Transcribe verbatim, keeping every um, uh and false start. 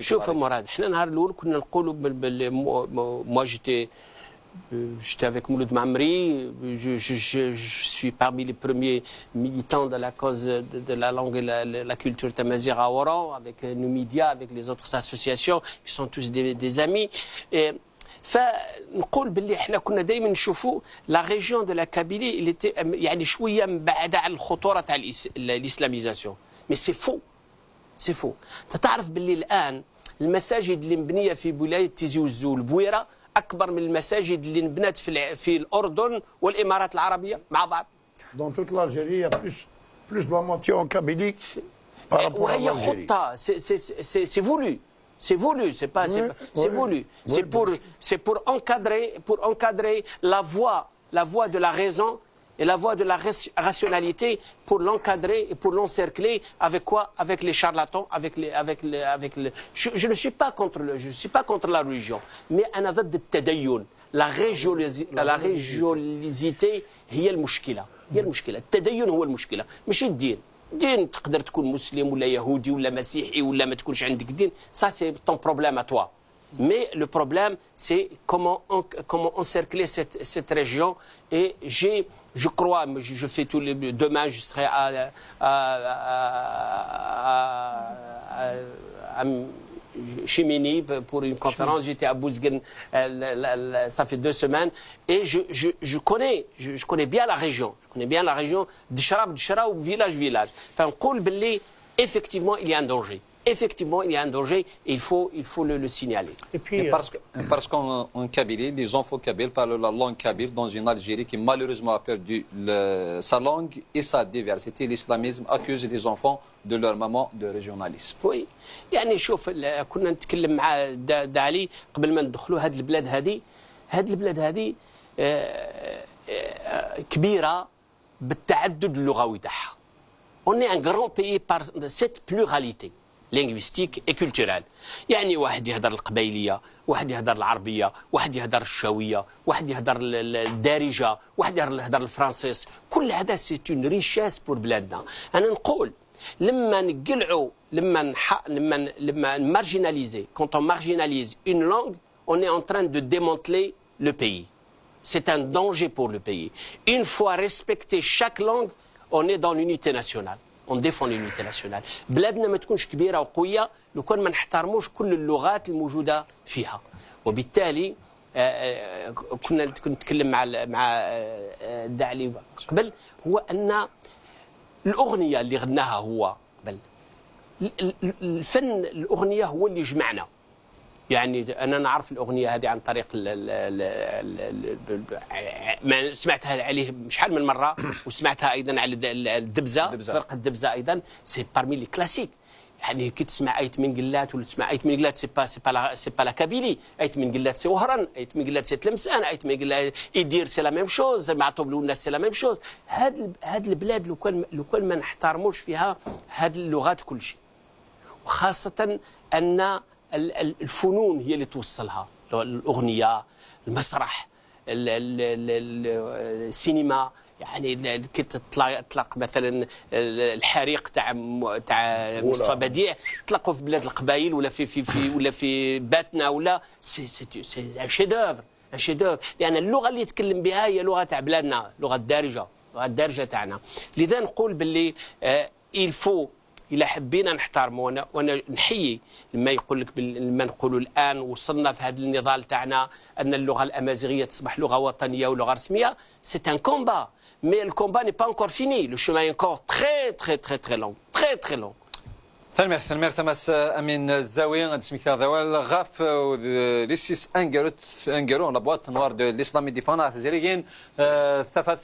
شوف يا مراد، احنا نهار الاول كنا نقولوا بال- بال- مو- مو- moi j'étais j'étais avec Mouloud Mammeri. Je, je- je- je suis parmi les premiers militants de la cause de, de la langue et la, la- la culture tamazight à Oran, avec euh, Numidia, avec les autres associations qui sont tous des, des amis. Et, فنقول باللي احنا كنا دائما نشوفوا la région de la Kabylie اللي يعني شويه مبعده على الخطوره تاع الإس- l'islamisation. Mais c'est faux. C'est faux. انت تعرف باللي الان المساجد اللي مبنيه في ولايه تيزي وزو والبويره اكبر من المساجد اللي انبنت في الع- في الاردن والامارات العربيه مع بعض. Dans toute l'Algérie, il y a plus, plus de la moitié en Kabylie par rapport à وهي l'Algérie. خطه. C'est c'est- c'est- c'est voulu. C'est voulu. C'est pas c'est Oui, pas- c'est oui. Voulu. Oui, C'est pour bien sûr. C'est pour encadrer, pour encadrer la voie, la voie de la raison et la voie de la ras- rationalité, pour l'encadrer et pour l'encercler avec quoi? Avec les charlatans, avec les avec les avec le. Je, je ne suis pas contre le, je suis pas contre la religion, mais انا ضد التدين. La religiosité, la religiosité هي المشكله. هي المشكله. التدين هو المشكله، ماشي الدين. الدين تقدر تكون مسلم ولا يهودي ولا مسيحي ولا ما تكونش عندك دين. Ça c'est ton problème à toi. Mais le problème, c'est comment, en- comment encercler cette, cette région. Et j'ai, je crois, mais je, je fais tous les. Demain, je serai à, à, à- à- à- à Chimini pour une conférence. J'étais à Bouzguene, euh, la- la- la- ça fait deux semaines. Et je, je, je connais, je, je connais bien la région. Je connais bien la région. Dchra, Dchra, ou village, village. Enfin, نقول باللي effectivement, il y a un danger. Effectivement, il y a un danger et il faut, il faut le, le signaler. Et puis, Et parce que- parce qu'en en Kabylie, les enfants kabyles parlent la langue kabyle dans une Algérie qui malheureusement a perdu le- sa langue et sa diversité. L'islamisme accuse les enfants de leur maman de régionalisme. Oui. يعني شوف، ال- كنا نتكلم مع د- دالي قبل ما ندخلوا هذه البلاد هذه. هذه البلاد هذه آه، آه، كبيره بالتعدد اللغوي تاعها. On est un grand pays par cette pluralité linguistique et culturelle. يعني واحد يهضر القبايليه، واحد يهضر العربيه، واحد يهضر الشاويه، واحد يهضر ال- ال- الدارجه، واحد يهضر يهضر الفرنسيس. كل هذا c'est une richesse pour بلادنا. انا نقول لما نقلعوا، لما نح... لما لما marginaliser, quand on marginalise une langue, on est en train de démanteler le pays. C'est un danger pour le pays. Une fois respecté chaque langue, on est dans l'unité nationale. On défend l'unité nationale. بلادنا ما تكونش كبيره وقويه لو كان ما نحترموش كل اللغات الموجوده فيها. وبالتالي آه، آه، كنا كنت نتكلم مع ال- مع آه، آه، داعلي قبل، هو ان الاغنيه اللي غناها هو قبل، ال- ال- الفن، الاغنيه هو اللي جمعنا. يعني انا نعرف الاغنيه هذه عن طريق ال ال ال ال ال ال ما سمعتها عليه شحال من مره، وسمعتها ايضا على الد- ال- الدبزه، الدبزة. فرقه الدبزه ايضا. C'est parmi les classiques. يعني كي تسمع ايت من قلات ولا تسمع ايت من قلات، c'est pas c'est pas la c'est pas la Kabylie. ايت من قلات c'est وهران، ايت من قلات c'est تلمسان، ايت من قلات يدير c'est la même chose، مع طوب الناس c'est la même chose. هاد ال- هاد البلاد لو كان لو كان ما نحترموش فيها هاد اللغات كل شيء، وخاصه ان ال- ال- الفنون هي اللي توصلها، الاغنيه، المسرح، ال- ال- ال- ال- السينما. يعني ال- ال- كي تطلع- تطلق مثلا ال- الحريق تاع م- تاع مصطفى بديع، تطلقوا في بلاد القبايل ولا في في في ولا في باتنه ولا c'est c'est c'est un chef-d'œuvre. Un chef-d'œuvre. لان اللغه اللي يتكلم بها هي لغه تاع بلادنا، لغه الدارجه، لغه الدارجه تاعنا. لذا نقول باللي آه، il faut، الا حبينا نحترموا، وانا وانا نحيي لما يقول لك بال- لما نقولوا الان وصلنا في هذا النضال تاعنا ان اللغه الامازيغيه تصبح لغه وطنيه ولغه رسميه. C'est un combat, mais le combat n'est pas encore fini. Le chemin est encore très très très très long, très très long. Tanemmirt, tanemmirt a Mass Amin Zawi, ad d-smektaɣ d awal ɣef, euh, les six angaru, angaru, la boîte noire de l'islam i d-yeffɣen ɣer tzirigin, euh, tafat.